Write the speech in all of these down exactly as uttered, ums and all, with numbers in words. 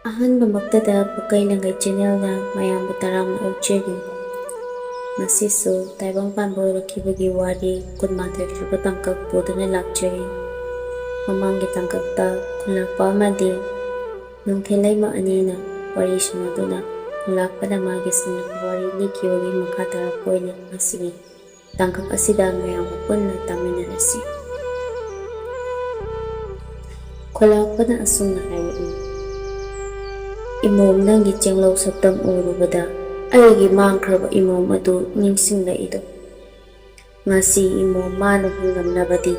ꯑꯍꯥꯟꯕꯃꯛꯇꯗ ꯄꯨꯀꯩ ꯂꯪꯒꯩ ꯆꯦꯅꯦꯜꯅ ꯃꯌꯥꯝꯕꯨ ꯇꯔꯥꯝꯅ ꯑꯣꯛꯆꯔꯤ꯫ ꯉꯁꯤꯁꯨ ꯇꯥꯏꯕꯪ ꯄꯥꯟꯕ ꯑꯣꯏꯔꯛꯈꯤꯕꯒꯤ ꯋꯥꯔꯤ ꯀꯨꯟꯃꯥꯊꯣꯏ ꯁꯨꯕ ꯇꯥꯡꯀꯛ ꯄꯨꯗꯨꯅ ꯂꯥꯛꯆꯔꯤ꯫ ꯃꯃꯥꯡꯒꯤ ꯇꯥꯡꯀꯛꯇ ꯈꯨꯜꯂꯥꯛꯄ ꯑꯃꯗꯤ ꯅꯨꯡꯊꯤꯜꯂꯩꯃ ꯑꯅꯤꯅ ꯋꯥꯔꯤ ꯁꯥꯟꯅꯗꯨꯅ ꯈꯨꯜꯂꯥꯛꯄꯅ ꯃꯥꯒꯤ ꯁꯤꯡꯅꯕ ꯋꯥꯔꯤ ꯂꯤꯈꯤꯕꯒꯤ ꯃꯈꯥ ꯇꯥꯔꯛꯄ ꯑꯣꯏꯅ ꯉꯁꯤꯒꯤ ꯇꯥꯡꯀꯛ ꯑꯁꯤꯗ ꯃꯌꯥꯝꯒ ꯄꯨꯟꯅ ꯇꯥꯃꯤꯟꯅꯔꯁꯤ꯫ ꯈꯨꯜꯂꯥꯛꯄꯅ ꯑꯁꯨꯝꯅ ꯍꯥꯏꯔꯛꯏ, "ꯏꯃꯣꯝ, ꯅꯪꯒꯤ ꯆꯦꯡꯂꯧ ꯁꯛꯇꯝ ꯎꯔꯨꯕꯗ ꯑꯩꯒꯤ ꯃꯥꯡꯈ꯭ꯔꯕ ꯏꯃꯣꯝ ꯑꯗꯨ ꯅꯤꯡꯁꯤꯡꯂꯛꯏꯗꯣ꯫ ꯉꯁꯤ ꯏꯃꯣꯝ ꯃꯥꯅ ꯍꯤꯡꯂꯝꯂꯕꯗꯤ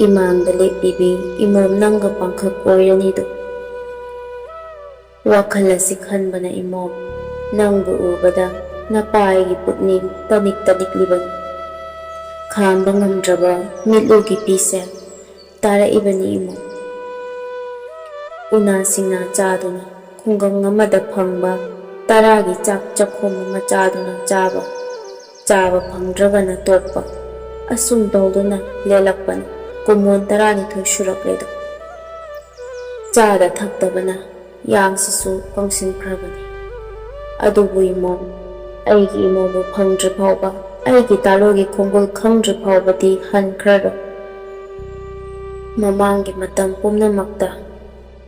ꯏꯃꯥꯡꯗ ꯂꯦꯞꯂꯤꯕꯤ ꯏꯃꯣꯝ ꯅꯪꯒ ꯄꯥꯡꯈꯛ ꯑꯣꯏꯔꯅꯤꯗꯣ꯫ ꯋꯥꯈꯜ ꯑꯁꯤ ꯈꯟꯕꯅ ꯏꯃꯣꯝ, ꯅꯪꯕꯨ ꯎꯕꯗ ꯅꯄꯥ ꯑꯩꯒꯤ ꯄꯨꯛꯅꯤꯡ ꯇꯅꯤꯛ ꯇꯅꯤꯛꯂꯤꯕꯅꯤ꯫ ꯈꯥꯝꯕ ꯉꯝꯗ꯭ꯔꯕ ꯃꯤꯠꯂꯨꯒꯤ ꯄꯤꯁꯦ ꯇꯥꯔꯛꯏꯕꯅꯤ ꯏꯃꯣꯝ꯫ ꯎꯅꯥ ꯁꯤꯡꯅꯥ ꯆꯥꯗꯨꯅ ꯈꯨꯡꯒꯪ ꯑꯃꯗ ꯐꯪꯕ ꯇꯔꯥꯒꯤ ꯆꯥꯛ ꯆꯥꯛꯈꯨꯝ ꯑꯃ ꯆꯥꯗꯨꯅ ꯆꯥꯕ, ꯆꯥꯕ ꯐꯪꯗ꯭ꯔꯒꯅ ꯇꯣꯛꯄ, ꯑꯁꯨꯝ ꯇꯧꯗꯨꯅ ꯂꯦꯜꯂꯛꯄꯅ ꯀꯨꯝꯑꯣꯟ ꯇꯔꯥꯅꯤꯊꯣꯏ ꯁꯨꯔꯛꯂꯦꯗꯣ꯫ ꯆꯥꯗ ꯊꯛꯇꯕꯅ ꯌꯥꯡꯁꯤꯁꯨ ꯀꯪꯁꯤꯟꯈ꯭ꯔꯕꯅꯤ꯫ ꯑꯗꯨꯕꯨ ꯏꯃꯣꯝ, ꯑꯩꯒꯤ ꯏꯃꯣꯝꯕꯨ ꯐꯪꯗ꯭ꯔꯤ ꯐꯥꯎꯕ, ꯑꯩꯒꯤ ꯇꯥꯂꯣꯒꯤ ꯈꯣꯡꯒꯨꯜ ꯈꯪꯗ꯭ꯔꯤ ꯐꯥꯎꯕꯗꯤ ꯍꯟꯈ꯭ꯔꯔꯣꯏ꯫ ꯃꯃꯥꯡꯒꯤ ꯃꯇꯝ ꯄꯨꯝꯅꯃꯛꯇ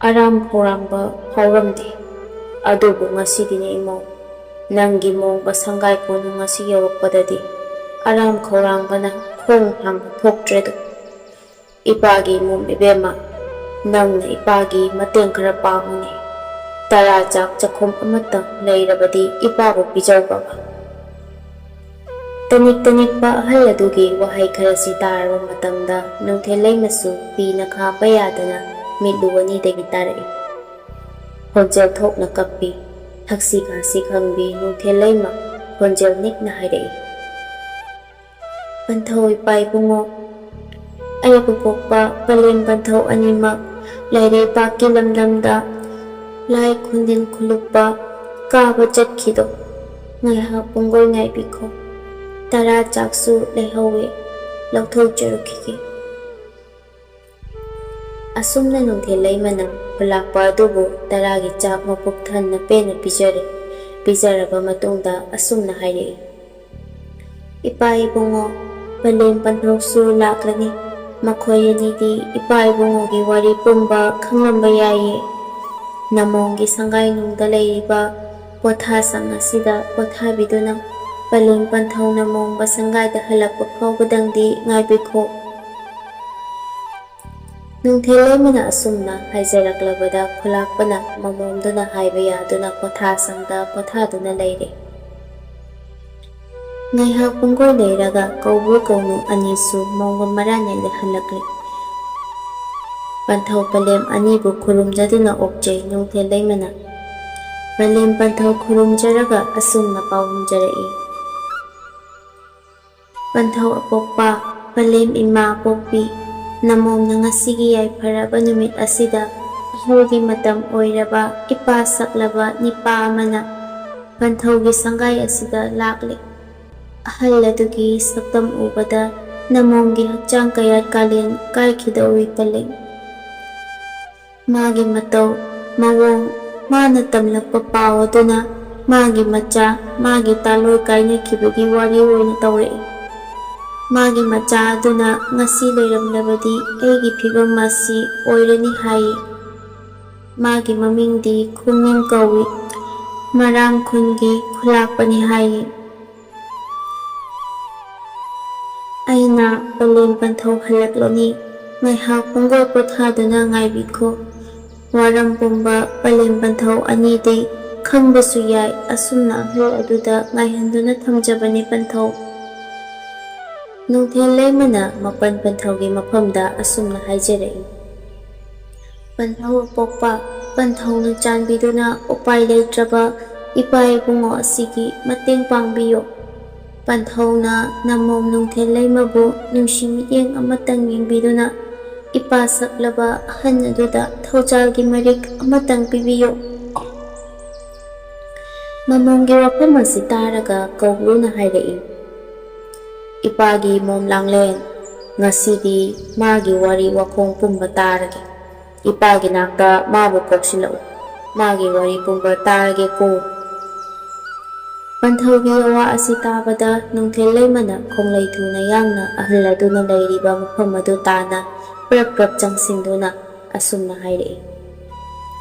ꯑꯔꯥꯝ ꯈꯧꯔꯥꯡꯕ ꯐꯥꯎꯔꯝꯗꯦ꯫ ꯑꯗꯨꯕꯨ ꯉꯁꯤꯗꯤꯅꯦ ꯏꯃꯣꯝ, ꯅꯪꯒꯤ ꯃꯣꯡꯕ ꯁꯪꯒꯥꯏ ꯀꯣꯅꯨꯡ ꯑꯁꯤ ꯌꯧꯔꯛꯄꯗꯗꯤ ꯑꯔꯥꯝ ꯈꯧꯔꯥꯡꯕꯅ ꯈꯣꯡ ꯊꯥꯡꯕ ꯊꯣꯛꯇ꯭ꯔꯦꯗꯣ꯫ ꯏꯄꯥꯒꯤ ꯏꯃꯣꯝ ꯏꯕꯦꯝꯃ, ꯅꯪꯅ ꯏꯄꯥꯒꯤ ꯃꯇꯦꯡ ꯈꯔ ꯄꯥꯡꯉꯨꯅꯦ꯫ ꯇꯔꯥ ꯆꯥꯛ ꯆꯥꯛꯈꯨꯝ ꯑꯃꯇꯪ ꯂꯩꯔꯕꯗꯤ ꯏꯄꯥꯕꯨ ꯄꯤꯖꯧ ꯕꯕꯥ꯫" ꯇꯅꯤꯛ ꯇꯅꯤꯛꯄ ꯑꯍꯜ ꯑꯗꯨꯒꯤ ꯋꯥꯍꯩ ꯈꯔꯁꯤ ꯇꯥꯔꯕ ꯃꯇꯝꯗ ꯅꯨꯡꯊꯤꯜ ꯂꯩꯃꯁꯨ ꯄꯤꯅ ꯈꯥꯝꯕ ꯌꯥꯗꯅ ꯃꯤꯠꯂꯨ ꯑꯅꯤꯗꯒꯤ ꯇꯥꯔꯛꯏ꯫ ꯈꯣꯟꯖꯦꯜ ꯊꯣꯛꯅ ꯀꯞꯄꯤ꯫ ꯊꯛꯁꯤ ꯈꯥꯁꯤ ꯈꯪꯕꯤ ꯅꯨꯡꯊꯤꯜ ꯂꯩꯃ ꯈꯣꯟꯖꯦꯜ ꯅꯤꯛꯅ ꯍꯥꯏꯔꯛꯏ, "ꯄꯟꯊꯧ ꯏꯄꯥ ꯏꯕꯨꯡꯉꯣ, ꯑꯩꯕꯨ ꯄꯣꯛꯄ ꯄꯂꯦꯝ ꯄꯟꯊꯧ ꯑꯅꯤꯃꯛ ꯂꯥꯏꯔꯩꯄꯥꯛꯀꯤ ꯂꯝꯗꯝꯗ ꯂꯥꯏ ꯈꯨꯟꯗꯤꯟ ꯈꯨꯂꯨꯞꯄ ꯀꯥꯕ ꯆꯠꯈꯤꯗꯣ ꯉꯥꯏꯍꯥꯛ ꯄꯨꯡꯒꯣꯏ ꯉꯥꯏꯕꯤꯈꯣ꯫ ꯇꯔꯥ ꯆꯥꯛꯁꯨ ꯂꯩꯍꯧꯋꯦ, ꯂꯧꯊꯣꯛꯆꯔꯨꯈꯤꯒꯦ꯫" ꯑꯁꯨꯝꯅ ꯅꯨꯡꯊꯤꯜ ꯂꯩꯃꯅ ꯈꯨꯂꯥꯛꯄ ꯑꯗꯨꯕꯨ ꯇꯔꯥꯒꯤ ꯆꯥꯛ ꯃꯄꯨꯛ ꯊꯟꯅ ꯄꯦꯟꯅ ꯄꯤꯖꯔꯦ꯫ ꯄꯤꯖꯔꯕ ꯃꯇꯨꯡꯗ ꯑꯁꯨꯝꯅ ꯍꯥꯏꯔꯛꯏ, "ꯏꯄꯥ ꯏꯕꯨꯡꯉꯣ, ꯄꯂꯦꯝ ꯄꯟꯊꯧꯁꯨ ꯂꯥꯛꯂꯅꯤ꯫ ꯃꯈꯣꯏ ꯑꯅꯤꯗꯤ ꯏꯄꯥ ꯏꯕꯨꯡꯉꯣꯒꯤ ꯋꯥꯔꯤ ꯄꯨꯝꯕ ꯈꯪꯂꯝꯕ ꯌꯥꯏꯌꯦ꯫ ꯅꯃꯣꯝꯒꯤ ꯁꯪꯒꯥꯏꯅꯨꯡꯗ ꯂꯩꯔꯤꯕ ꯄꯣꯊꯥꯁꯪ ꯑꯁꯤꯗ ꯄꯣꯊꯥꯕꯤꯗꯨꯅ ꯄꯂꯦꯝ ꯄꯟꯊꯧꯅ ꯃꯣꯝꯕ ꯁꯪꯒꯥꯏꯗ ꯍꯜꯂꯛꯄ ꯐꯥꯎꯕꯗꯪꯗꯤ ꯉꯥꯏꯕꯤꯈꯣ꯫" ꯅꯨꯡꯊꯤꯜ ꯂꯩꯃꯅ ꯑꯁꯨꯝꯅ ꯍꯥꯏꯖꯔꯛꯂꯕꯗ ꯈꯨꯂꯥꯛꯄꯅ ꯃꯃꯣꯝꯗꯨꯅ ꯍꯥꯏꯕ ꯌꯥꯗꯨꯅ ꯄꯣꯊꯥꯁꯪꯗ ꯄꯣꯊꯥꯗꯨꯅ ꯂꯩꯔꯦ꯫ ꯉꯥꯏꯍꯥꯛ ꯄꯨꯡꯒꯣꯏ ꯂꯩꯔꯒ ꯀꯧꯕ꯭ꯔꯨ ꯀꯧꯅꯨ ꯑꯅꯤꯁꯨ ꯃꯣꯡꯕ ꯃꯔꯥꯅꯦꯗ ꯍꯜꯂꯛꯂꯦ꯫ ꯄꯟꯊꯧ ꯄꯂꯦꯝ ꯑꯅꯤꯕꯨ ꯈꯨꯔꯨꯝꯖꯗꯨꯅ ꯑꯣꯛꯆꯩ ꯅꯨꯡꯊꯤꯜ ꯂꯩꯃꯅ꯫ ꯄꯂꯦꯝ ꯄꯟꯊꯧ ꯈꯨꯔꯨꯝꯖꯔꯒ ꯑꯁꯨꯝꯅ ꯄꯥꯎꯈꯨꯝꯖꯔꯛꯏ, "ꯄꯟꯊꯧ ꯑꯄꯣꯛꯄ, ꯄꯂꯦꯝ ꯏꯃꯥ ꯄꯣꯛꯄꯤ, ꯅꯃꯣꯝꯅ ꯉꯁꯤꯒꯤ ꯌꯥꯏꯐꯔꯕ ꯅꯨꯃꯤꯠ ꯑꯁꯤꯗ ꯑꯍꯜꯒꯤ ꯃꯇꯝ ꯑꯣꯏꯔꯕ ꯏꯄꯥ ꯁꯛꯂꯕ ꯅꯤꯄꯥ ꯑꯃꯅ ꯄꯟꯊꯧꯒꯤ ꯁꯪꯒꯥꯏ ꯑꯁꯤꯗ ꯂꯥꯛꯂꯦ꯫ ꯑꯍꯜ ꯑꯗꯨꯒꯤ ꯁꯛꯇꯝ ꯎꯕꯗ ꯅꯃꯣꯝꯒꯤ ꯍꯛꯆꯥꯡ ꯀꯌꯥꯠ ꯀꯥꯂꯦꯟ ꯀꯥꯏꯈꯤꯗꯧꯔꯤ ꯄꯂꯦꯝ꯫ ꯃꯥꯒꯤ ꯃꯇꯧ, ꯃꯑꯣꯡ, ꯃꯥꯅ ꯇꯝꯂꯛꯄ ꯄꯥꯎ ꯑꯗꯨꯅ ꯃꯥꯒꯤ ꯃꯆꯥ, ꯃꯥꯒꯤ ꯇꯥꯂꯣꯏ ꯀꯥꯏꯅꯈꯤꯕꯒꯤ ꯋꯥꯔꯤ ꯑꯣꯏꯅ ꯇꯧꯔꯛꯏ꯫ ꯃꯥꯒꯤ ꯃꯆꯥ ꯑꯗꯨꯅ ꯉꯁꯤ ꯂꯩꯔꯝꯂꯕꯗꯤ ꯑꯩꯒꯤ ꯐꯤꯕꯝ ꯑꯁꯤ ꯑꯣꯏꯔꯅꯤ ꯍꯥꯏꯌꯦ꯫ ꯃꯥꯒꯤ ꯃꯃꯤꯡꯗꯤ ꯈꯨꯃꯤꯡ ꯀꯧꯏ꯫ ꯃꯔꯥꯡ ꯈꯨꯟꯒꯤ ꯈꯨꯂꯥꯛꯄꯅꯤ ꯍꯥꯏꯌꯦ꯫" ꯑꯩꯅ ꯄꯂꯦꯝ ꯄꯟꯊꯧ ꯍꯜꯂꯛꯂꯅꯤ꯫ ꯉꯥꯏꯍꯥꯛ ꯄꯨꯡꯒꯣꯏ ꯄꯣꯊꯥꯗꯨꯅ ꯉꯥꯏꯕꯤꯈꯣ꯫ ꯋꯥꯔꯝ ꯄꯨꯝꯕ ꯄꯂꯦꯝ ꯄꯟꯊꯧ ꯑꯅꯤꯗꯤ ꯈꯪꯕꯁꯨ ꯌꯥꯏ꯫ ꯑꯁꯨꯝꯅ ꯑꯍꯜ ꯑꯗꯨꯗ ꯉꯥꯏꯍꯟꯗꯨꯅ ꯊꯝꯖꯕꯅꯤ ꯄꯟꯊꯧ꯫ ꯅꯨꯡꯊꯤꯜ ꯂꯩꯃꯅ ꯃꯄꯟ ꯄꯟꯊꯧꯒꯤ ꯃꯐꯝꯗ ꯑꯁꯨꯝꯅ ꯍꯥꯏꯖꯔꯛꯏ, "ꯄꯟꯊꯧ ꯑꯄꯣꯛꯄ, ꯄꯟꯊꯧꯅ ꯆꯥꯟꯕꯤꯗꯨꯅ ꯎꯄꯥꯏ ꯂꯩꯇ꯭ꯔꯕ ꯏꯄꯥ ꯏꯕꯨꯡꯉꯣ ꯑꯁꯤꯒꯤ ꯃꯇꯦꯡ ꯄꯥꯡꯕꯤꯌꯨ꯫ ꯄꯟꯊꯧꯅ ꯅꯃꯣꯝ ꯅꯨꯡꯊꯤꯜ ꯂꯩꯃꯕꯨ ꯅꯨꯡꯁꯤ ꯃꯤꯠꯌꯦꯡ ꯑꯃꯇꯪ ꯌꯦꯡꯕꯤꯗꯨꯅ ꯏꯄꯥ ꯁꯛꯂꯕ ꯑꯍꯟ ꯑꯗꯨꯗ ꯊꯧꯖꯥꯜꯒꯤ ꯃꯔꯤꯛ ꯑꯃꯇꯪ ꯄꯤꯕꯤꯌꯨ꯫" ꯃꯃꯣꯝꯒꯤ ꯋꯥꯐꯝ ꯑꯁꯤ ꯇꯥꯔꯒ ꯀꯧꯕ꯭ꯔꯨꯅ ꯍꯥꯏꯔꯛꯏ, "ꯏꯄꯥꯒꯤ ꯃꯣꯝ ꯂꯥꯡꯂꯦꯟ, ꯉꯁꯤꯗꯤ ꯃꯥꯒꯤ ꯋꯥꯔꯤ ꯋꯥꯈꯣꯡ ꯄꯨꯝꯕ ꯇꯥꯔꯒꯦ꯫ ꯏꯄꯥꯒꯤ ꯅꯥꯛꯇ ꯃꯥꯕꯨ ꯀꯧꯁꯤꯜꯂꯛꯎ꯫ ꯃꯥꯒꯤ ꯋꯥꯔꯤ ꯄꯨꯝꯕ ꯇꯥꯔꯒꯦꯀꯣ꯫ ꯄꯟꯊꯧꯒꯤ ꯑꯋꯥ ꯑꯁꯤ ꯇꯥꯕꯗ ꯅꯨꯡꯊꯤꯜ ꯂꯩꯃꯅ ꯈꯣꯡꯂꯩ ꯊꯨꯅ ꯌꯥꯡꯅ ꯑꯍꯜ ꯑꯗꯨꯅ ꯂꯩꯔꯤꯕ ꯃꯐꯝ ꯑꯗꯨ ꯇꯥꯅ ꯄ꯭ꯔꯞ ꯄ꯭ꯔꯞ ꯆꯪꯁꯤꯟꯗꯨꯅ ꯑꯁꯨꯝꯅ ꯍꯥꯏꯔꯛꯏ,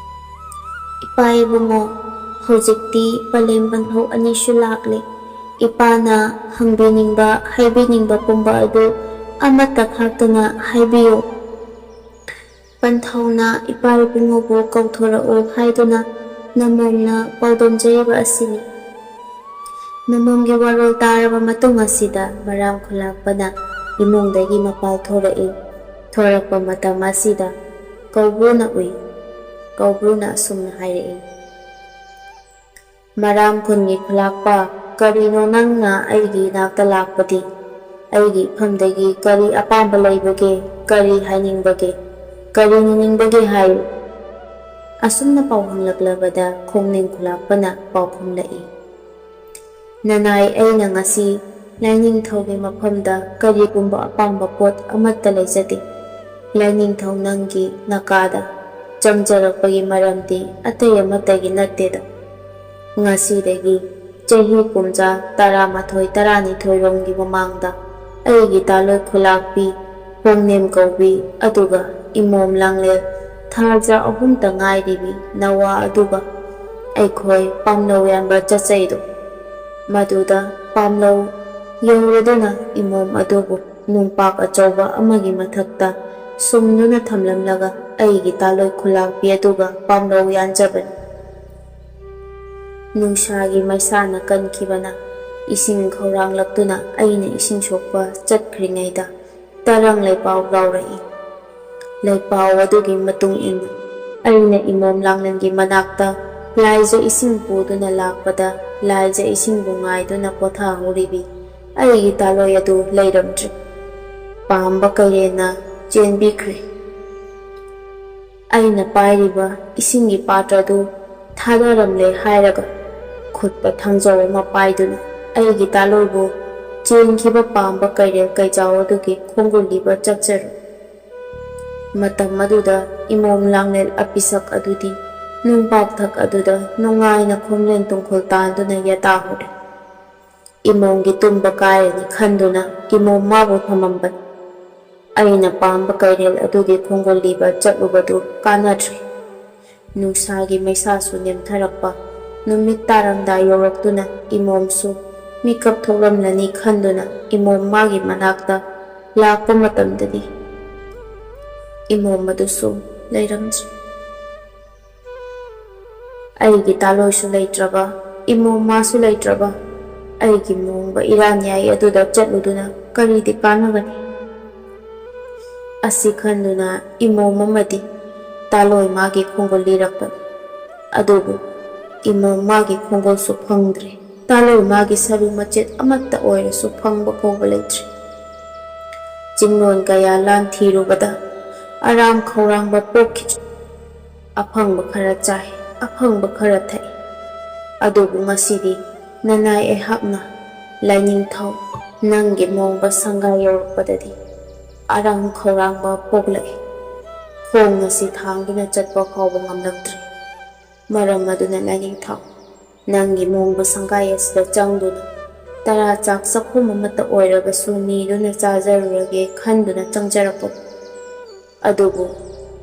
"ꯏꯄꯥ ꯏꯕꯨꯡꯉꯣ, ꯍꯧꯖꯤꯛꯇꯤ ꯄꯂꯦꯝ ꯄꯟꯊꯧ ꯑꯅꯤꯁꯨ ꯂꯥꯛꯂꯦ꯫ ꯏꯄꯥꯅ ꯍꯪꯕꯤꯅꯤꯡꯕ, ꯍꯥꯏꯕꯤꯅꯤꯡꯕ ꯄꯨꯝꯕ ꯑꯗꯨ ꯑꯃꯠꯇ ꯈꯥꯛꯇꯅ ꯍꯥꯏꯕꯤꯌꯨ꯫" ꯄꯟꯊꯧꯅ ꯏꯄꯥ ꯏꯕꯨꯡꯉꯣꯕꯨ ꯀꯧꯊꯣꯔꯛꯎ ꯍꯥꯏꯗꯨꯅ ꯅꯃꯣꯝꯅ ꯄꯥꯎꯗꯝꯖꯔꯤꯕ ꯑꯁꯤꯅꯤ꯫ ꯅꯃꯣꯝꯒꯤ ꯋꯥꯔꯣꯜ ꯇꯥꯔꯕ ꯃꯇꯨꯡ ꯑꯁꯤꯗ ꯃꯔꯥꯝ ꯈꯨꯂꯥꯛꯄꯅ ꯏꯃꯨꯡꯗꯒꯤ ꯃꯄꯥꯜ ꯊꯣꯔꯛꯏ꯫ ꯊꯣꯔꯛꯄ ꯃꯇꯝ ꯑꯁꯤꯗ ꯀꯧꯕ꯭ꯔꯨꯅ ꯎꯏ꯫ ꯀꯧꯕ꯭ꯔꯨꯅ ꯑꯁꯨꯝꯅ ꯍꯥꯏꯔꯛꯏ, "ꯃꯔꯥꯝ ꯈꯨꯟꯒꯤ ꯈꯨꯂꯥꯛꯄ, ꯀꯔꯤꯅꯣ ꯅꯪꯅ ꯑꯩꯒꯤ ꯏꯅꯥꯛꯇ ꯂꯥꯛꯄꯗꯤ? ꯑꯩꯒꯤ ꯏꯐꯝꯗꯒꯤ ꯀꯔꯤ ꯑꯄꯥꯝꯕ ꯂꯩꯕꯒꯦ? ꯀꯔꯤ ꯍꯥꯏꯅꯤꯡꯕꯒꯦ? ꯀꯔꯤ ꯅꯤꯅꯤꯡꯕꯒꯦ ꯍꯥꯏꯌꯨ꯫" ꯑꯁꯨꯝꯅ ꯄꯥꯎ ꯍꯪꯂꯛꯂꯕꯗ ꯈꯣꯡꯅꯤꯡ ꯈꯨꯂꯥꯛꯄꯅ ꯄꯥꯎ ꯈꯨꯝꯂꯛꯏ, "ꯅꯅꯥꯏ, ꯑꯩꯅ ꯉꯁꯤ ꯂꯥꯏꯅꯤꯡꯊꯧꯒꯤ ꯃꯐꯝꯗ ꯀꯔꯤꯒꯨꯝꯕ ꯑꯄꯥꯝꯕ ꯄꯣꯠ ꯑꯃꯠꯇ ꯂꯩꯖꯗꯦ꯫ ꯂꯥꯏꯅꯤꯡꯊꯧ ꯅꯪꯒꯤ ꯅꯀꯥꯗ ꯆꯪꯖꯔꯛꯄꯒꯤ ꯃꯔꯝꯗꯤ ꯑꯇꯩ ꯑꯃꯠꯇꯒꯤ ꯅꯠꯇꯦꯗ꯫ ꯉꯁꯤꯗꯒꯤ ꯆꯍꯤ ꯀꯨꯝꯖꯥ ꯇꯔꯥꯃꯥꯊꯣꯏ ꯇꯔꯥꯅꯤꯊꯣꯏꯔꯣꯝꯒꯤ ꯃꯃꯥꯡꯗ ꯑꯩꯒꯤ ꯇꯥꯂꯣꯏ ꯈꯨꯂꯥꯛꯄꯤ ꯍꯣꯡꯅꯦꯝ ꯀꯧꯕꯤ ꯑꯗꯨꯒ ꯏꯃꯣꯝ ꯂꯥꯡꯂꯦꯜ ꯊꯥꯖ ꯑꯍꯨꯝꯇ ꯉꯥꯏꯔꯤꯕꯤ ꯅꯋꯥ ꯑꯗꯨꯒ ꯑꯩꯈꯣꯏ ꯄꯥꯝꯂꯧ ꯌꯥꯟꯕ ꯆꯠꯆꯩꯗꯣ꯫ ꯃꯗꯨꯗ ꯄꯥꯝꯂꯧ ꯌꯧꯔꯗꯨꯅ ꯏꯃꯣꯝ ꯑꯗꯨꯕꯨ ꯅꯨꯡꯄꯥꯛ ꯑꯆꯧꯕ ꯑꯃꯒꯤ ꯃꯊꯛꯇ ꯁꯨꯝꯗꯨꯅ ꯊꯝꯂꯝꯂꯒ ꯑꯩꯒꯤ ꯇꯥꯂꯣꯏ ꯈꯨꯂꯥꯛꯄꯤ ꯑꯗꯨꯒ ꯄꯥꯝꯂꯧ ꯌꯥꯟꯖꯕꯅꯤ꯫ ꯅꯨꯡꯁꯥꯒꯤ ꯃꯩꯁꯥꯅ ꯀꯟꯈꯤꯕꯅ ꯏꯁꯤꯡ ꯈꯧꯔꯥꯡꯂꯛꯇꯨꯅ ꯑꯩꯅ ꯏꯁꯤꯡ ꯁꯣꯛꯄ ꯆꯠꯈ꯭ꯔꯤꯉꯩꯗ ꯇꯔꯪ ꯂꯩꯄꯥꯎ ꯂꯥꯎꯔꯛꯏ꯫ ꯂꯩꯄꯥꯎ ꯑꯗꯨꯒꯤ ꯃꯇꯨꯡ ꯏꯟꯅ ꯑꯩꯅ ꯏꯃꯣꯝ ꯂꯥꯡꯂꯦꯟꯒꯤ ꯃꯅꯥꯛꯇ ꯂꯥꯏꯖ ꯏꯁꯤꯡ ꯄꯨꯗꯨꯅ ꯂꯥꯛꯄꯗ ꯂꯥꯏꯖ ꯏꯁꯤꯡꯕꯨ ꯉꯥꯏꯗꯨꯅ ꯄꯣꯊꯥꯍꯧꯔꯤꯕꯤ ꯑꯩꯒꯤ ꯇꯥꯂꯣꯏ ꯑꯗꯨ ꯂꯩꯔꯝꯗ꯭ꯔꯦ꯫ ꯄꯥꯝꯕ ꯀꯩꯔꯦꯟꯅ ꯆꯦꯟꯕꯤꯈ꯭ꯔꯦ꯫ ꯑꯩꯅ ꯄꯥꯏꯔꯤꯕ ꯏꯁꯤꯡꯒꯤ ꯄꯥꯇ꯭ꯔ ꯑꯗꯨ ꯊꯥꯗꯔꯝꯂꯦ ꯍꯥꯏꯔꯒ ꯈꯨꯠꯇ ꯊꯥꯡꯖꯧ ꯑꯃ ꯄꯥꯏꯗꯨꯅ ꯑꯩꯒꯤ ꯇꯥꯂꯣꯏꯕꯨ ꯆꯦꯟꯈꯤꯕ ꯄꯥꯝꯕ ꯀꯩꯔꯦꯜ ꯀꯩꯖꯥꯎ ꯑꯗꯨꯒꯤ ꯈꯣꯡꯒꯨꯜꯂꯤꯕ ꯆꯠꯆꯔꯨ꯫ ꯃꯇꯝ ꯑꯗꯨꯗ ꯏꯃꯣꯝ ꯂꯥꯡꯂꯦꯜ ꯑꯄꯤꯁꯛ ꯑꯗꯨꯗꯤ ꯅꯨꯡꯄꯥꯛꯊꯛ ꯑꯗꯨꯗ ꯅꯨꯡꯉꯥꯏꯅ ꯈꯣꯝꯂꯦꯟ ꯇꯨꯡꯈꯣꯜ ꯇꯥꯟꯗꯨꯅ ꯌꯥꯇꯥꯍꯧꯔꯦ꯫ ꯏꯃꯣꯝꯒꯤ ꯇꯨꯝꯕ ꯀꯥꯏꯔꯅꯤ ꯈꯟꯗꯨꯅ ꯏꯃꯣꯝ ꯃꯥꯕꯨ ꯊꯝꯃꯝꯕꯅꯤ꯫ ꯑꯩꯅ ꯄꯥꯝꯕ ꯀꯩꯔꯦꯜ ꯑꯗꯨꯒꯤ ꯈꯣꯡꯒꯨꯜꯂꯤꯕ ꯆꯠꯂꯨꯕꯗꯨ ꯀꯥꯟꯅꯗ꯭ꯔꯦ꯫ ꯅꯨꯡꯁꯥꯒꯤ ꯃꯩꯁꯥꯁꯨ ꯅꯦꯝꯊꯔꯛꯄ, ꯅꯨꯃꯤꯠ ꯇꯥꯔꯝꯗꯥꯏ ꯌꯧꯔꯛꯇꯨꯅ ꯏꯃꯣꯝꯁꯨ ꯃꯤꯀꯞ ꯊꯣꯛꯂꯝꯂꯅꯤ ꯈꯟꯗꯨꯅ ꯏꯃꯣꯝ ꯃꯥꯒꯤ ꯃꯅꯥꯛꯇ ꯂꯥꯛꯄ ꯃꯇꯝꯗꯗꯤ ꯏꯃꯣꯝ ꯑꯗꯨꯁꯨ ꯂꯩꯔꯝꯗ꯭ꯔꯦ꯫ ꯑꯩꯒꯤ ꯇꯥꯂꯣꯏꯁꯨ ꯂꯩꯇ꯭ꯔꯕ, ꯏꯃꯣꯝ ꯃꯥꯁꯨ ꯂꯩꯇ꯭ꯔꯕ, ꯑꯩꯒꯤ ꯃꯣꯡꯕ ꯏꯔꯥꯟꯌꯥꯏ ꯑꯗꯨꯗ ꯆꯠꯂꯨꯗꯨꯅ ꯀꯔꯤꯗꯤ ꯀꯥꯟꯅꯒꯅꯤ? ꯑꯁꯤ ꯈꯟꯗꯨꯅ ꯏꯃꯣꯝ ꯑꯃꯗꯤ ꯇꯥꯂꯣꯏ ꯃꯥꯒꯤ ꯈꯣꯡꯒꯨꯜ ꯂꯤꯔꯛꯄꯅꯤ꯫ ꯑꯗꯨꯕꯨ ꯏꯃꯣꯝ ꯃꯥꯒꯤ ꯈꯣꯡꯒꯨꯜꯁꯨ ꯐꯪꯗ꯭ꯔꯦ꯫ ꯇꯥꯂꯣꯏ ꯃꯥꯒꯤ ꯁꯔꯨ ꯃꯆꯦꯠ ꯑꯃꯠꯇ ꯑꯣꯏꯔꯁꯨ ꯐꯪꯕ ꯀꯧꯕ ꯂꯩꯇ꯭ꯔꯦ꯫ ꯆꯤꯡꯂꯣꯟ ꯀꯌꯥ ꯂꯥꯟ ꯊꯤꯔꯨꯕꯗ ꯑꯔꯥꯝ ꯈꯧꯔꯥꯡꯕ ꯄꯣꯛꯈꯤꯗ꯭ꯔꯦ꯫ ꯑꯐꯪꯕ ꯈꯔ ꯆꯥꯏ, ꯑꯐꯪꯕ ꯈꯔ ꯊꯛꯏ꯫ ꯑꯗꯨꯕꯨ ꯉꯁꯤꯗꯤ ꯅꯅꯥꯏ ꯑꯩꯍꯥꯛꯅ ꯂꯥꯏꯅꯤꯡꯊꯧ ꯅꯪꯒꯤ ꯃꯣꯡꯕ ꯁꯪꯒꯥ ꯌꯧꯔꯛꯄꯗꯗꯤ ꯑꯔꯥꯝ ꯈꯧꯔꯥꯡꯕ ꯄꯣꯛꯂꯛꯏ꯫ ꯈꯣꯡ ꯑꯁꯤ ꯊꯥꯡꯗꯨꯅ ꯆꯠꯄ ꯐꯥꯎꯕ ꯉꯝꯂꯛꯇ꯭ꯔꯦ꯫ ꯃꯔꯝ ꯑꯗꯨꯅ ꯂꯥꯏꯅꯤꯡꯊꯧ ꯅꯪꯒꯤ ꯃꯣꯡꯕ ꯁꯪꯒꯥꯏ ꯑꯁꯤꯗ ꯆꯪꯗꯨꯅ ꯇꯔꯥ ꯆꯥꯛ ꯆꯥꯛꯈꯨꯝ ꯑꯃꯠꯇ ꯑꯣꯏꯔꯕꯁꯨ ꯅꯤꯗꯨꯅ ꯆꯥꯖꯔꯨꯔꯒꯦ ꯈꯟꯗꯨꯅ ꯆꯪꯖꯔꯛꯄꯅꯤ꯫ ꯑꯗꯨꯕꯨ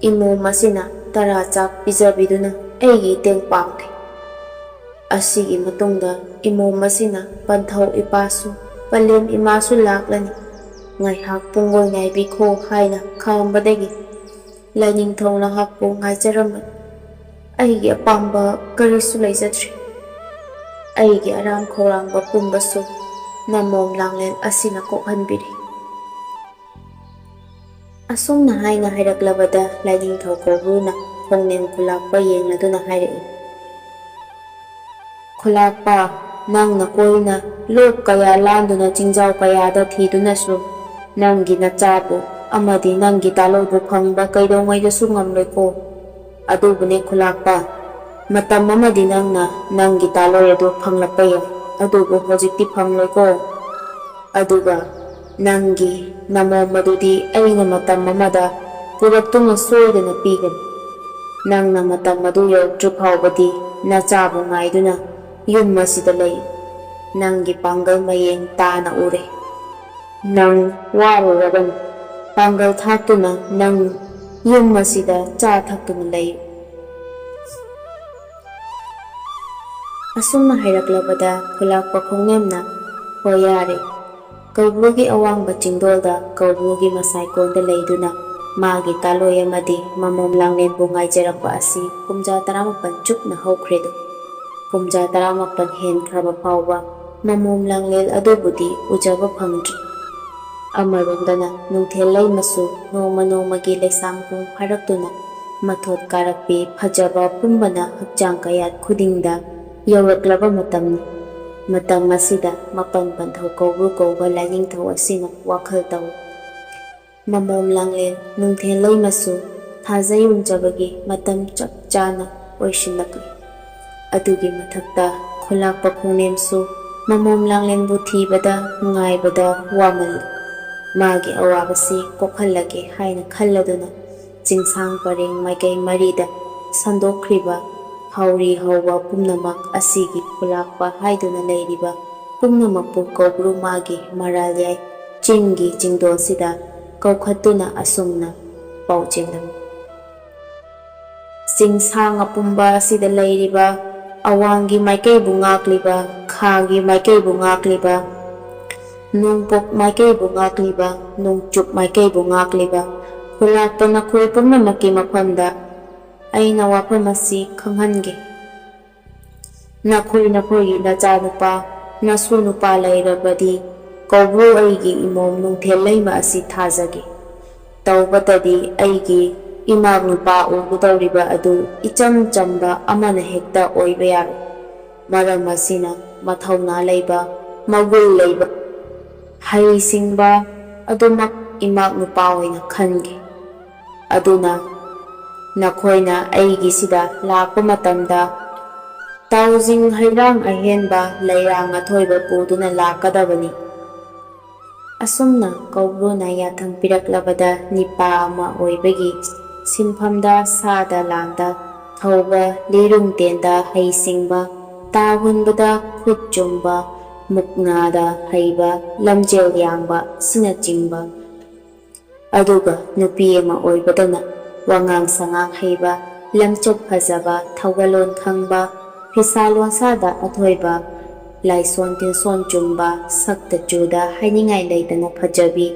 ꯏꯃꯣꯝ ꯑꯁꯤꯅ ꯇꯔꯥ ꯆꯥꯛ ꯄꯤꯖꯕꯤꯗꯨꯅ ꯑꯩꯒꯤ ꯏꯇꯦꯡ ꯄꯥꯡꯈꯤ꯫ ꯑꯁꯤꯒꯤ ꯃꯇꯨꯡꯗ ꯏꯃꯣꯝ ꯑꯁꯤꯅ ꯄꯟꯊꯧ ꯏꯄꯥꯁꯨ ꯄꯂꯦꯝ ꯏꯃꯥꯁꯨ ꯂꯥꯛꯂꯅꯤ, ꯉꯥꯏꯍꯥꯛ ꯄꯨꯡꯂꯣꯏ ꯉꯥꯏꯕꯤꯈꯣ ꯍꯥꯏꯅ ꯈꯥꯝꯕꯗꯒꯤ ꯂꯥꯏꯅꯤꯡꯊꯧ ꯅꯍꯥꯛꯄꯨ ꯉꯥꯏꯖꯔꯝꯕꯅꯤ꯫ ꯑꯩꯒꯤ ꯑꯄꯥꯝꯕ ꯀꯔꯤꯁꯨ ꯂꯩꯖꯗ꯭ꯔꯦ꯫ ꯑꯩꯒꯤ ꯑꯔꯥꯝ ꯈꯧꯔꯥꯡꯕ ꯄꯨꯝꯕꯁꯨ ꯅꯃꯣꯝ ꯂꯥꯡꯂꯦꯟ ꯑꯁꯤꯅ ꯀꯣꯛꯍꯟꯕꯤꯔꯤ꯫ ꯑꯁꯨꯝꯅ ꯍꯥꯏꯅ ꯍꯥꯏꯔꯛꯂꯕꯗ ꯂꯥꯏꯅꯤꯡꯊꯧ ꯀꯧꯕ꯭ꯔꯨꯅ ꯈꯣꯡꯅꯦꯝ ꯈꯨꯂꯥꯛꯄ ꯌꯦꯡꯂꯗꯨꯅ ꯍꯥꯏꯔꯛꯏ, "ꯈꯨꯂꯥꯛꯄ, ꯅꯪꯅ ꯀꯣꯏꯅ ꯂꯣꯛ ꯀꯌꯥ ꯂꯥꯟꯗꯨꯅ ꯆꯤꯡꯖꯥꯎ ꯀꯌꯥꯗ ꯊꯤꯗꯨꯅꯁꯨ ꯅꯪꯒꯤ ꯅꯆꯥꯕꯨ ꯑꯃꯗꯤ ꯅꯪꯒꯤ ꯇꯥꯂꯣꯏꯕꯨ ꯐꯪꯕ ꯀꯩꯗꯧꯉꯩꯗꯁꯨ ꯉꯝꯂꯣꯏꯀꯣ꯫ ꯑꯗꯨꯕꯨꯅꯦ ꯈꯨꯂꯥꯛꯄ, ꯃꯇꯝ ꯑꯃꯗꯤ ꯅꯪꯅ ꯅꯪꯒꯤ ꯇꯥꯂꯣꯏ ꯑꯗꯨ ꯐꯪꯂꯛꯄ ꯌꯥꯏ, ꯑꯗꯨꯕꯨ ꯍꯧꯖꯤꯛꯇꯤ ꯐꯪꯂꯣꯏꯀꯣ꯫ ꯑꯗꯨꯒ ꯅꯪꯒꯤ ꯅꯃꯣꯝ ꯑꯗꯨꯗꯤ ꯑꯩꯅ ꯃꯇꯝ ꯑꯃꯗ ꯄꯨꯔꯛꯇꯨꯅ ꯁꯣꯏꯗꯅ ꯄꯤꯒꯅꯤ꯫ ꯅꯪꯅ ꯃꯇꯝ ꯑꯗꯨ ꯌꯧꯔꯛꯇ꯭ꯔꯤ ꯐꯥꯎꯕꯗꯤ ꯅꯆꯥꯕꯨ ꯉꯥꯏꯗꯨꯅ ꯌꯨꯝ ꯑꯁꯤꯗ ꯂꯩ꯫ ꯅꯪꯒꯤ ꯄꯥꯡꯒꯜ ꯃꯌꯦꯡ ꯇꯥꯅ ꯎꯔꯦ꯫ ꯅꯪ ꯋꯥꯔꯨꯔꯒꯅꯨ꯫ ꯄꯥꯡꯒꯜ ꯊꯥꯛꯇꯨꯅ ꯅꯪ ꯌꯨꯝ ꯑꯁꯤꯗ ꯆꯥ ꯊꯛꯇꯨꯅ ꯂꯩꯌꯨ꯫ ꯑꯁꯨꯝꯅ ꯍꯥꯏꯔꯛꯂꯕꯗ ꯈꯨꯂꯥꯛꯄ ꯈꯣꯡꯅꯦꯝꯅ, "ꯍꯣꯏ, ꯌꯥꯔꯦ"꯫ ꯀꯧꯕ꯭ꯔꯨꯒꯤ ꯑꯋꯥꯡꯕ ꯆꯤꯡꯗꯣꯜꯗ ꯀꯧꯕ꯭ꯔꯨꯒꯤ ꯃꯁꯥꯏꯀꯣꯟꯗ ꯂꯩꯗꯨꯅ ꯃꯥꯒꯤ ꯇꯥꯂꯣꯏ ꯑꯃꯗꯤ ꯃꯃꯣꯝ ꯂꯥꯡꯂꯦꯟꯕꯨ ꯉꯥꯏꯖꯔꯛꯄ ꯑꯁꯤ ꯀꯨꯝꯖꯥ ꯇꯔꯥꯃꯥꯄꯟ ꯆꯨꯞꯅ ꯍꯧꯈ꯭ꯔꯦꯗꯣ꯫ ꯀꯨꯝꯖꯥ ꯇꯔꯥꯃꯥꯄꯟ ꯍꯦꯟꯈ꯭ꯔꯕ ꯐꯥꯎꯕ ꯃꯃꯣꯝ ꯂꯥꯡꯂꯦꯜ ꯑꯗꯨꯕꯨꯗꯤ ꯎꯖꯕ ꯐꯪꯗ꯭ꯔꯤ꯫ ꯑꯃꯔꯣꯝꯗꯅ ꯅꯨꯡꯊꯦꯜ ꯂꯩꯃꯁꯨ ꯅꯣꯡꯃ ꯅꯣꯡꯃꯒꯤ ꯂꯩꯁꯥ ꯃꯄꯨꯡ ꯐꯥꯔꯛꯇꯨꯅ ꯃꯊꯣꯠ ꯀꯥꯔꯛꯄꯤ ꯐꯖꯕ ꯄꯨꯝꯕꯅ ꯍꯛꯆꯥꯡ ꯀꯌꯥꯠ ꯈꯨꯗꯤꯡꯗ ꯌꯧꯔꯛꯂꯕ ꯃꯇꯝꯅꯤ꯫ ꯃꯇꯝ ꯑꯁꯤꯗ ꯃꯄꯟ ꯄꯟꯊꯧ ꯀꯧꯕ꯭ꯔꯨ ꯀꯧꯕ ꯂꯥꯏꯅꯤꯡꯊꯧ ꯑꯁꯤꯅ ꯋꯥꯈꯜ ꯇꯧꯏ꯫ ꯃꯃꯣꯝ ꯂꯥꯡꯂꯦꯟ ꯅꯨꯡꯊꯦꯜ ꯂꯩꯃꯁꯨ ꯊꯥꯖ ꯌꯣꯟꯖꯕꯒꯤ ꯃꯇꯝ ꯆꯞ ꯆꯥꯅ ꯑꯣꯏꯁꯤꯜꯂꯛꯂꯤ꯫ ꯑꯗꯨꯒꯤ ꯃꯊꯛꯇ ꯈꯨꯂꯥꯛꯄ ꯈꯣꯡꯅꯦꯝꯁꯨ ꯃꯃꯣꯝ ꯂꯥꯡꯂꯦꯟꯕꯨ ꯊꯤꯕꯗ ꯉꯥꯏꯕꯗ ꯋꯥꯃꯜꯂꯤ꯫ ꯃꯥꯒꯤ ꯑꯋꯥꯕꯁꯤ ꯀꯣꯛꯍꯜꯂꯒꯦ ꯍꯥꯏꯅ ꯈꯜꯂꯗꯨꯅ ꯆꯤꯡꯁꯥꯡ ꯄꯔꯦꯡ ꯃꯥꯏꯀꯩ ꯃꯔꯤꯗ ꯁꯟꯗꯣꯛꯈ꯭ꯔꯤꯕ ꯍꯥꯎꯔꯤ ꯍꯧꯕ ꯄꯨꯝꯅꯃꯛ ꯑꯁꯤꯒꯤ ꯈꯨꯂꯥꯛꯄ ꯍꯥꯏꯗꯨꯅ ꯂꯩꯔꯤꯕ ꯄꯨꯝꯅꯃꯛꯄꯨ ꯀꯧꯕ꯭ꯔꯨ ꯃꯥꯒꯤ ꯃꯔꯥꯜ ꯌꯥꯏ ꯆꯤꯡꯒꯤ ꯆꯤꯡꯗꯣꯜꯁꯤꯗ ꯀꯧꯈꯠꯇꯨꯅ ꯑꯁꯨꯝꯅ ꯄꯥꯎꯖꯦꯜꯂꯝꯃꯤ꯫ ꯆꯤꯡꯁꯥꯡ ꯑꯄꯨꯝꯕ ꯑꯁꯤꯗ ꯂꯩꯔꯤꯕ ꯑꯋꯥꯡꯒꯤ ꯃꯥꯏꯀꯩꯕꯨ ꯉꯥꯛꯂꯤꯕ, ꯈꯥꯒꯤ ꯃꯥꯏꯀꯩꯕꯨ ꯉꯥꯛꯂꯤꯕ, ꯅꯣꯡꯄꯣꯛ ꯃꯥꯏꯀꯩꯕꯨ ꯉꯥꯛꯂꯤꯕ, ꯅꯣꯡꯆꯨꯞ ꯃꯥꯏꯀꯩꯕꯨ ꯉꯥꯛꯂꯤꯕ ꯈꯨꯂꯥꯛꯄ ꯅꯈꯣꯏ ꯄꯨꯝꯅꯃꯛꯀꯤ ꯃꯐꯝꯗ ꯑꯩꯅ ꯋꯥꯐꯝ ꯑꯁꯤ ꯈꯪꯍꯟꯒꯦ꯫ ꯅꯈꯣꯏ ꯅꯈꯣꯏꯒꯤ ꯅꯆꯥꯅꯨꯄꯥ, ꯅꯁꯨ ꯅꯨꯄꯥ ꯂꯩꯔꯕꯗꯤ ꯀꯧꯕ꯭ꯔꯨ ꯑꯩꯒꯤ ꯏꯃꯣꯝ ꯅꯨꯡꯊꯦꯜ ꯂꯩꯃ ꯑꯁꯤ ꯊꯥꯖꯒꯦ꯫ ꯇꯧꯕꯇꯗꯤ ꯑꯩꯒꯤ ꯏꯃꯥꯛ ꯅꯨꯄꯥ ꯎꯒꯗꯧꯔꯤꯕ ꯑꯗꯨ ꯏꯆꯝ ꯆꯝꯕ ꯑꯃꯅ ꯍꯦꯛꯇ ꯑꯣꯏꯕ ꯌꯥꯔꯣꯏ꯫ ꯃꯔꯝ ꯑꯁꯤꯅ ꯃꯊꯧꯅꯥ ꯂꯩꯕ, ꯃꯒꯨꯟ ꯂꯩꯕ, ꯍꯩꯁꯤꯡꯕ ꯑꯗꯨꯃꯛ ꯏꯃꯥꯛ ꯅꯨꯄꯥ ꯑꯣꯏꯅ ꯈꯟꯒꯦ꯫ ꯑꯗꯨꯅ ꯅꯈꯣꯏꯅ ꯑꯩꯒꯤꯁꯤꯗ ꯂꯥꯛꯄ ꯃꯇꯝꯗ ꯇꯥꯎꯖꯤꯡ ꯍꯩꯔꯥꯡ ꯑꯍꯦꯟꯕ ꯂꯩꯔꯥꯡ ꯑꯊꯣꯏꯕ ꯄꯨꯗꯨꯅ ꯂꯥꯛꯀꯗꯕꯅꯤ꯫ ꯑꯁꯨꯝꯅ ꯀꯧꯕ꯭ꯔꯨꯅ ꯌꯥꯊꯪ ꯄꯤꯔꯛꯂꯕꯗ ꯅꯤꯄꯥ ꯑꯃ ꯑꯣꯏꯕꯒꯤ ꯁꯤꯟꯐꯝꯗ ꯁꯥꯗ ꯂꯥꯟꯗ ꯊꯧꯕ, ꯂꯤꯔꯨꯡ ꯇꯦꯟꯗ ꯍꯩꯁꯤꯡꯕ, ꯇꯥ ꯍꯨꯟꯕꯗ ꯈꯨꯠ ꯆꯨꯝꯕ, ꯃꯨꯛꯅꯥꯗ ꯍꯩꯕ, ꯂꯝꯖꯦꯜ ꯌꯥꯡꯕ ꯑꯁꯤꯅꯆꯤꯡꯕ, ꯑꯗꯨꯒ ꯅꯨꯄꯤ ꯑꯃ ꯑꯣꯏꯕꯗꯅ ꯋꯥꯉꯥꯡ ꯁꯉꯥꯡ ꯍꯩꯕ, ꯂꯝꯆꯠ ꯐꯖꯕ, ꯊꯧꯒꯜꯂꯣꯟ ꯈꯪꯕ, ꯐꯤꯁꯥ ꯂꯣꯟꯁꯥꯗ ꯑꯊꯣꯏꯕ, ꯂꯥꯏꯁꯣꯟ ꯇꯤꯟꯁꯣꯟ ꯆꯨꯝꯕ, ꯁꯛꯇ ꯆꯨꯗ ꯍꯥꯏꯅꯤꯡꯉꯥꯏ ꯂꯩꯇꯅ ꯐꯖꯕꯤ,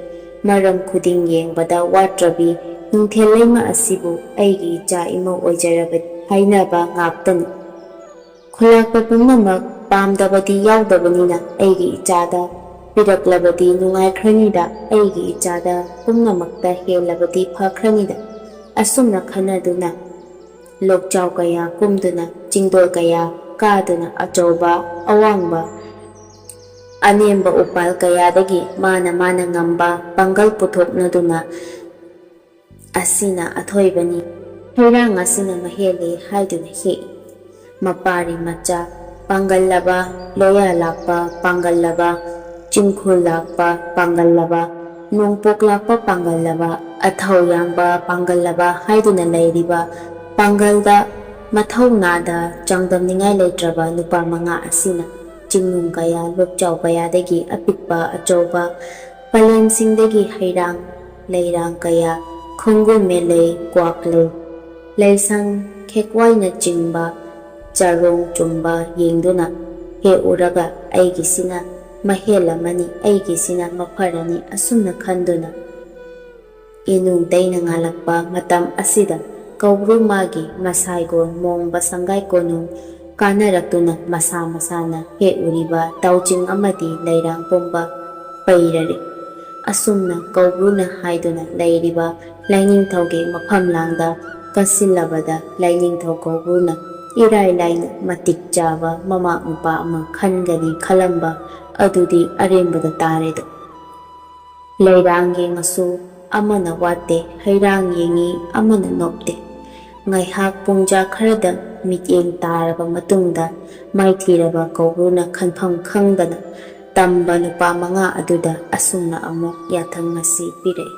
ꯃꯔꯝ ꯈꯨꯗꯤꯡ ꯌꯦꯡꯕꯗ ꯋꯥꯠꯇ꯭ꯔꯕꯤ, ꯅꯨꯡꯊꯦꯜ ꯂꯩꯃ ꯑꯁꯤꯕꯨ ꯑꯩꯒꯤ ꯏꯆꯥ ꯏꯃꯧ ꯑꯣꯏꯖꯔꯕꯗꯤ ꯍꯥꯏꯅꯕ ꯉꯥꯛꯇꯅꯤ꯫ ꯈꯨꯂꯥꯛꯄ ꯄꯨꯝꯅꯃꯛ ꯄꯥꯝꯗꯕꯗꯤ ꯌꯥꯎꯗꯕꯅꯤꯅ ꯑꯩꯒꯤ ꯏꯆꯥꯗ ꯄꯤꯔꯛꯂꯕꯗꯤ ꯅꯨꯡꯉꯥꯏꯈ꯭ꯔꯅꯤꯗ, ꯑꯩꯒꯤ ꯏꯆꯥꯗ ꯄꯨꯝꯅꯃꯛꯇ ꯍꯦꯜꯂꯕꯗꯤ ꯐꯈ꯭ꯔꯅꯤꯗ꯫ ꯑꯁꯨꯝꯅ ꯈꯟꯅꯗꯨꯅ ꯂꯣꯛꯆꯥꯎ ꯀꯌꯥ ꯀꯨꯝꯗꯨꯅ, ꯆꯤꯡꯗꯣꯜ ꯀꯌꯥ ꯀꯥꯗꯨꯅ, ꯑꯆꯧꯕ ꯑꯋꯥꯡꯕ ꯑꯅꯦꯝꯕ ꯎꯄꯥꯜ ꯀꯌꯥꯗꯒꯤ ꯃꯥꯅ ꯃꯥꯅ ꯉꯝꯕ ꯄꯥꯡꯒꯜ ꯄꯨꯊꯣꯛꯅꯗꯨꯅ ꯑꯁꯤꯅ ꯑꯊꯣꯏꯕꯅꯤ꯫ ꯍꯩꯔꯥꯡ ꯑꯁꯤꯅ ꯃꯍꯦꯜꯂꯤ ꯍꯥꯏꯗꯨꯅ ꯍꯦꯛꯏ꯫ ꯃꯄꯥꯔꯤ ꯃꯆꯥ ꯄꯥꯡꯒꯜꯂꯕ, ꯂꯣꯌꯥ ꯂꯥꯛꯄ ꯄꯥꯡꯒꯜꯂꯕ, ꯆꯤꯡꯈꯨꯜ ꯂꯥꯛꯄ ꯄꯥꯡꯒꯜꯂꯕ, ꯅꯣꯡꯄꯣꯛ ꯂꯥꯛꯄ ꯄꯥꯡꯒꯜꯂꯕ, ꯑꯊꯧ ꯌꯥꯡꯕ ꯄꯥꯡꯒꯜꯂꯕ ꯍꯥꯏꯗꯨꯅ ꯂꯩꯔꯤꯕ ꯄꯥꯡꯒꯜꯗ ꯃꯊꯧꯅꯥꯗ ꯆꯥꯡꯗꯝꯅꯤꯡꯉꯥꯏ ꯂꯩꯇ꯭ꯔꯕ ꯅꯨꯄꯥ ꯃꯉꯥ ꯑꯁꯤꯅ ꯆꯤꯡꯅꯨꯡ ꯀꯌꯥ, ꯂꯣꯛꯆꯥꯎ ꯀꯌꯥꯗꯒꯤ ꯑꯄꯤꯛꯄ ꯑꯆꯧꯕ, ꯄꯂꯦꯝꯁꯤꯡꯗꯒꯤ ꯍꯩꯔꯥꯡ ꯂꯩꯔꯥꯡ ꯀꯌꯥ, ꯈꯣꯡꯒꯨꯜ ꯃꯦꯂꯩ, ꯀ꯭ꯋꯥꯛꯂꯩ, ꯂꯩꯁꯪ, ꯈꯦꯛꯋꯥꯏꯅꯆꯤꯡꯕ ꯆꯥꯔꯣꯡ ꯆꯨꯝꯕ ꯌꯦꯡꯗꯨꯅ ꯍꯦꯛꯎꯔꯒ ꯑꯩꯒꯤꯁꯤꯅ ꯃꯍꯦꯜ ꯑꯃꯅꯤ, ꯑꯩꯒꯤꯁꯤꯅ ꯃꯐꯔꯅꯤ ꯑꯁꯨꯝꯅ ꯈꯟꯗꯨꯅ ꯏꯅꯨꯡ ꯇꯩꯅ ꯉꯥꯜꯂꯛꯄ ꯃꯇꯝ ꯑꯁꯤꯗ ꯀꯧꯕ꯭ꯔꯨ ꯃꯥꯒꯤ ꯃꯁꯥꯏꯒꯣꯟ ꯃꯣꯡꯕ ꯁꯪꯒꯥꯏ ꯀꯣꯅꯨꯡ ꯀꯥꯟꯅꯔꯛꯇꯨꯅ ꯃꯁꯥ ꯃꯁꯥꯅ ꯍꯦꯛꯎꯔꯤꯕ ꯇꯥꯎꯆꯤꯡ ꯑꯃꯗꯤ ꯂꯩꯔꯥꯡ ꯄꯨꯝꯕ ꯄꯩꯔꯔꯦ꯫ ꯑꯁꯨꯝꯅ ꯀꯧꯕ꯭ꯔꯨꯅ ꯍꯥꯏꯗꯨꯅ ꯂꯩꯔꯤꯕ ꯂꯥꯏꯅꯤꯡꯊꯧꯒꯤ ꯃꯐꯝ ꯂꯥꯡꯗ ꯀꯟꯁꯤꯜꯂꯕꯗ ꯂꯥꯏꯅꯤꯡꯊꯧ ꯀꯧꯕ꯭ꯔꯨꯅ ꯏꯔꯥꯏ ꯂꯥꯏꯅ ꯃꯇꯤꯛ ꯆꯥꯕ ꯃꯃꯥ ꯃꯄꯥ ꯑꯃ ꯈꯟꯒꯅꯤ ꯈꯜꯂꯝꯕ ꯑꯗꯨꯗꯤ ꯑꯔꯦꯝꯕꯗ ꯇꯥꯔꯦꯗꯣ꯫ ꯂꯩꯔꯥꯡ ꯌꯦꯡꯉꯁꯨ ꯑꯃꯅ ꯋꯥꯠꯇꯦ, ꯍꯩꯔꯥꯡ ꯌꯦꯡꯉꯤ ꯑꯃꯅ ꯅꯣꯞꯇꯦ꯫ ꯉꯥꯏꯍꯥꯛ ꯄꯨꯡꯖꯥ ꯈꯔꯗ ꯃꯤꯠꯌꯦꯡ ꯇꯥꯔꯕ ꯃꯇꯨꯡꯗ ꯃꯥꯏꯊꯤꯔꯕ ꯀꯧꯕ꯭ꯔꯨꯅ ꯈꯟꯐꯝ ꯈꯪꯗꯅ ꯇꯝꯕ ꯅꯨꯄꯥ ꯃꯉꯥ ꯑꯗꯨꯗ ꯑꯁꯨꯝꯅ ꯑꯃꯨꯛ ꯌꯥꯊꯪ ꯑꯁꯤ ꯄꯤꯔꯛꯏ꯫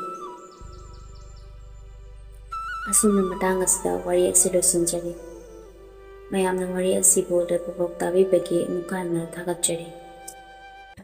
ꯑꯁꯨꯝꯅ ꯃꯇꯥꯡ ꯑꯁꯤꯗ ꯋꯥꯔꯤ ꯑꯁꯤ ꯂꯣꯏꯁꯤꯟꯖꯔꯤ꯫ ꯃꯌꯥꯝꯅ ꯋꯥꯔꯤ ꯑꯁꯤꯕꯨ ꯂꯣꯏꯕꯐꯥꯎ ꯇꯥꯕꯤꯕꯒꯤ ꯑꯃꯨꯛꯀ ꯍꯟꯅ ꯊꯥꯒꯠꯆꯔꯤ꯫